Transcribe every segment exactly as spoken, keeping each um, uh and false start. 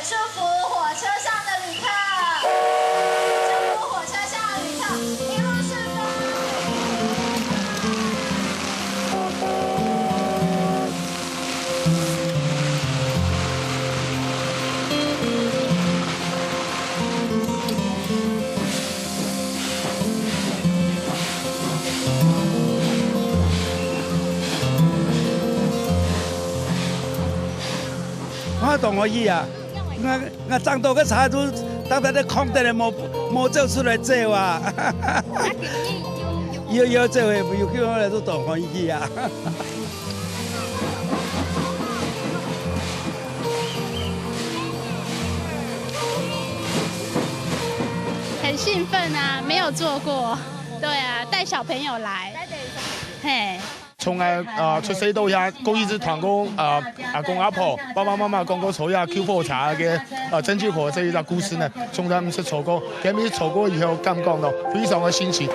祝福火车上的旅客，祝福火车上的旅客一路顺风。我當歡喜啊！我，我撞到个車都特別个空等咧，無，無走出來走啊！有，有走个，有機會來都當歡喜啊！很興奮啊，沒有坐過。對啊，帶小朋友來。嘿。從來，呃，出世到這，過一直聽過，呃，阿公阿婆、爸爸媽媽講過坐這救火車个，呃，蒸汽火車這一隻故事呢，從來毋識坐過。今日坐過以後，感覺到非常个新奇。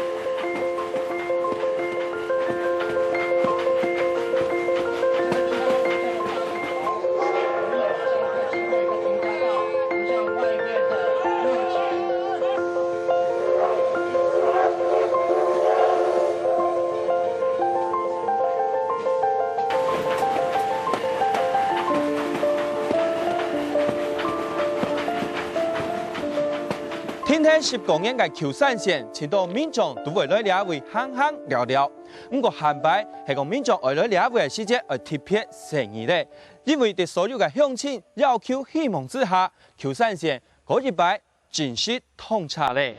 停在十公里个舊山線，盡多民眾都會來這位行行尞尞。毋過，下擺係講民眾愛來這位个時節，愛特別細義咧，因為在所有个鄉親要求希望之下，舊山線過一擺 正式通車咧。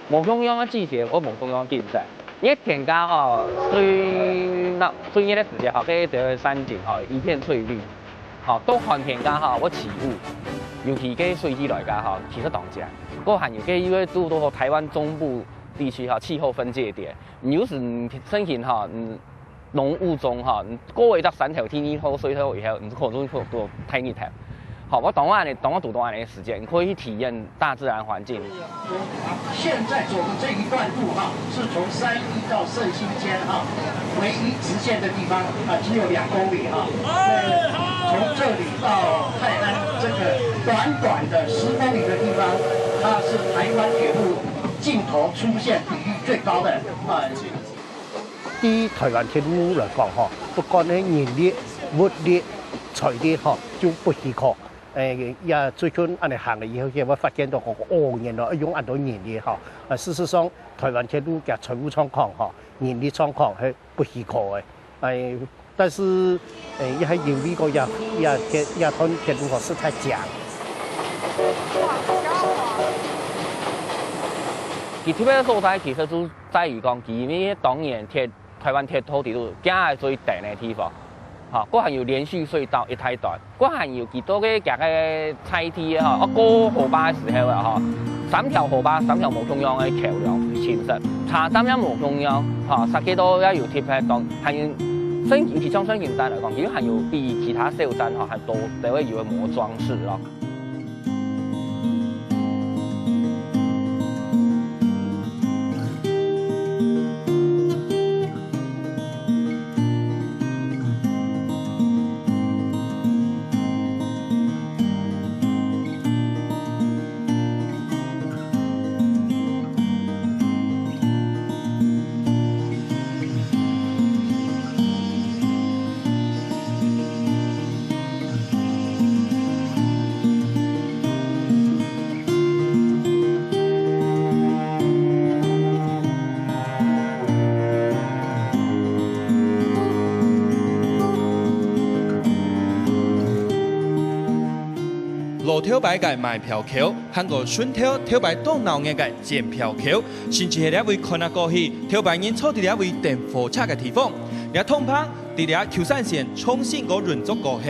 無共樣个季節，有無共樣个景色。 熱天家吼，最熱，最熱个時節吼，該兜山景吼，一片翠綠。吼，到寒天家吼，會起霧，尤其該水氣來家吼，其實當強。過寒有該又會堵到台灣中部地區吼，氣候分界點。有時盛行吼，嗯，濃霧中吼，嗯，過一隻山頭，天氣好，水頭以後，嗯，可能會堵到大日頭。 好，𠊎當𠊎恁樣，當𠊎堵到恁樣个時節，你可以去體驗大自然環境。現在走的這一段路哈，是從三義到勝興街哈，唯一直線的地方啊，只有兩公里哈。那從這裡到泰安這個短短的十公里的地方，它是台灣鐵路盡頭出現比率最高的啊。 對台灣鐵路來講吼，不管係人力、物力、財力吼，就不許可。誒，也最近恁樣行了以後，就會發現到講，哦，原來用恁多人力吼。啊，事實上，台灣鐵路个財務狀況吼，人力狀況係不許可个。誒，但是，誒，也係因為講這，這鐵，這段鐵路吼，實在強。佢特別个所在其實就 在於講，佢因為當年鐵，台灣鐵道底肚行个最短个地方，吼，過還有連續隧道一大段，過還有幾多个行个菜地个吼，啊，過河壩个時候啊吼，三條河壩，三條無共樣个橋梁形成，車站也無共樣，吼，設計到也有特別當，還有聖，尤其像聖心站來講，佢還有比其他小站吼還多，都會有个模裝飾咯。頭擺个賣票口，還過脣頭頭擺當鬧熱个檢票口，甚至係這位看啊過去，頭擺人坐佇這位等火車个地方。這通棚佇這舊山線重新過運作過後，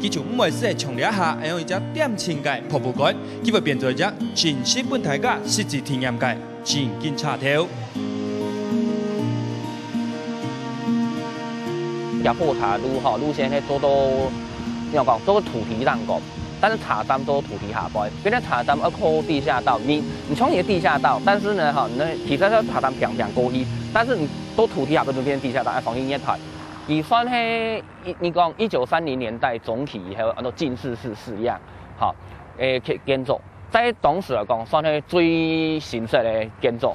佢就毋會使像這下恁樣一隻恬靜个博物館，佢會變做一隻真實分大家實際體驗个正經車頭。這火車路吼，路線係做到，怎樣講，做到土地上个。 但是車站做土地下背，變成車站要靠地下道。你你像你个地下道，但是呢，吼，你其實係車站平平過去，但是你到土地下背就變地下道，愛放去月台。佢算係一，你講一九三零年代中期以後，安到近似式式樣，吼，誒，建建築，在當時來講，算係最新式个建築。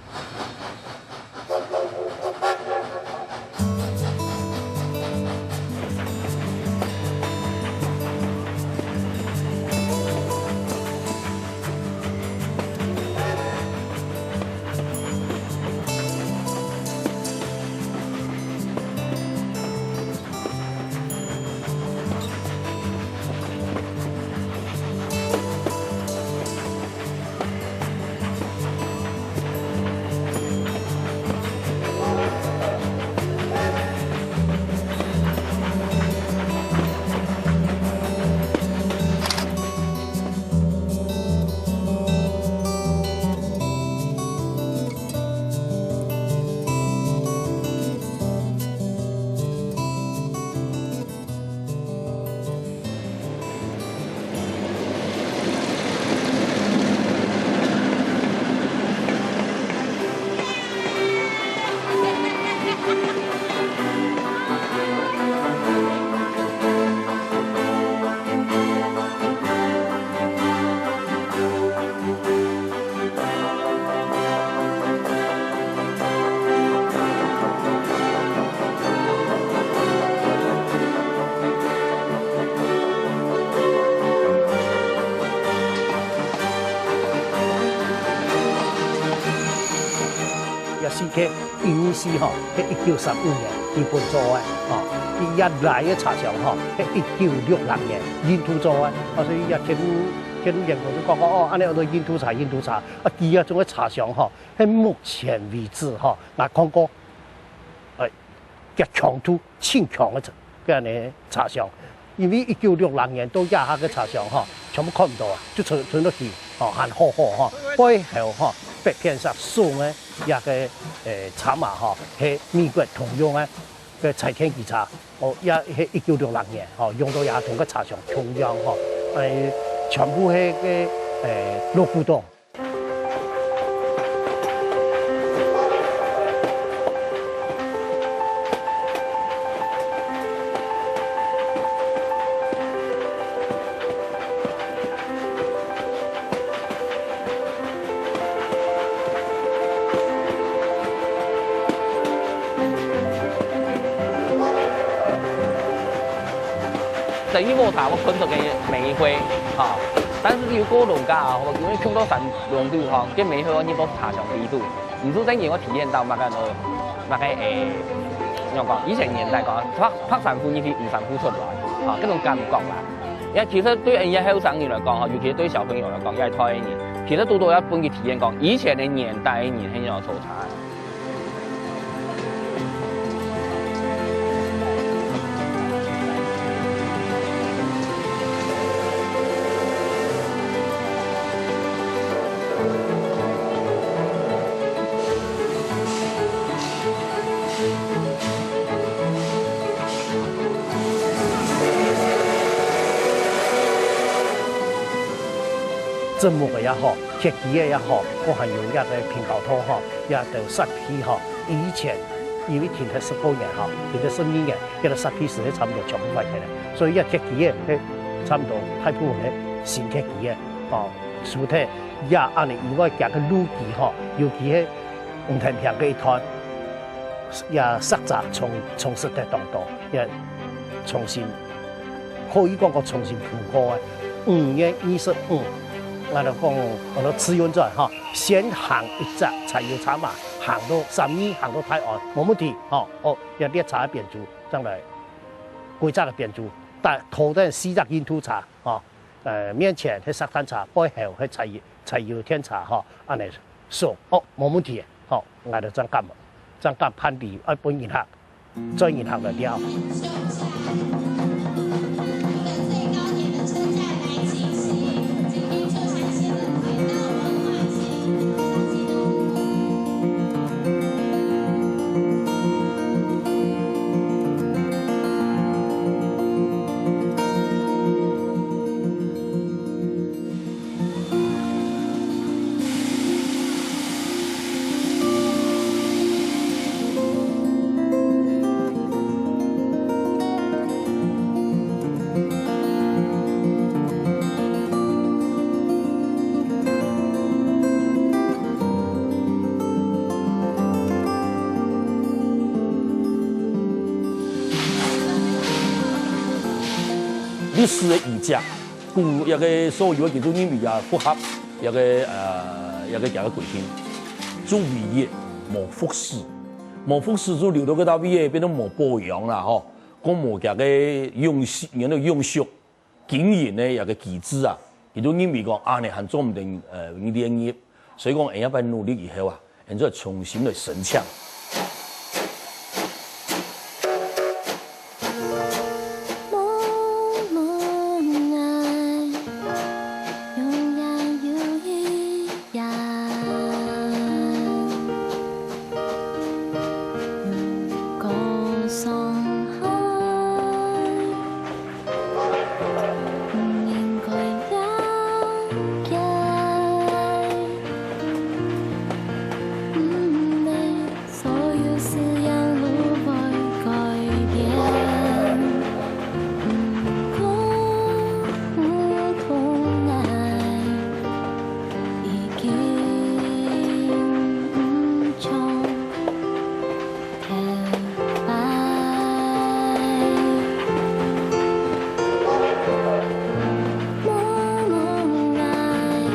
這四K一二四吼，係一九三五年日本做个，吼，佢這來个車廂吼，係一九六六年印度做个，啊，所以這鐵路，鐵路員工就講講，哦，恁樣安到印度車，印度車，啊，佢這種个車廂吼，係目前為止吼，𠊎看過，哎， 个強度盡強个，个恁樣車廂。因為一九六六年到這下个車廂吼，全部看毋到啊，就伸伸落去吼，還好好吼，背後吼，北片上送个這个誒車馬吼，係美國通用个个柴田機車，哦，也係一九六六年吼，用到這種个車廂通用吼，誒，全部係个誒老古董。 等於我打過噴頭个煤灰，哈，但是有過老家啊，因為碰到山 龍肚吼，該尾後你都是茶香味道。你就在裡面體驗到那個，那個，誒，怎樣講？以前年代講，白，白衫褲入去，烏衫褲出來，啊，該種感覺啦。也其實對人家後生人來講，吼，尤其對小朋友來講，也大人，其實都都要分佢體驗講，以前个年代个人係仰坐車。 積木个也好，鐵枝个也好，我還有這个平交道吼，這个設備吼，以前因為停忒十多年吼，停忒十二年，這个設備係差毋多全部壞忒了，所以這鐵枝个係差毋多大部分係新鐵枝个吼，除忒這恁樣以外，行个路基吼，尤其係毋曾平个一段，這石閘充充實忒當多，也重新 可以講个重新鋪好个。五月二十五，𠊎就講，𠊎就自願轉吼，先行一隻柴油車馬，行到三義，行到大安，無問題吼。哦，這列車个編組，將來規隻个編組，帶頭等四隻印度車吼，呃，面前係石炭廠，背後係柴，柴油電廠吼，恁樣送，哦，無問題个，吼，𠊎就正敢，正敢辦理，愛分人客，轉人客來了。 歷史个遺跡，故這个所有个建築認為也符合這个，呃，這个佢个規定。就唯一無復駛，無復駛就留到該搭位个，變到無保養啦吼。講無佢个永續，原來永續經營个這个機制啊，佢就認為講，啊，你還做毋得，呃，列入。所以講，下擺努力以後啊，𠊎就重新來申請。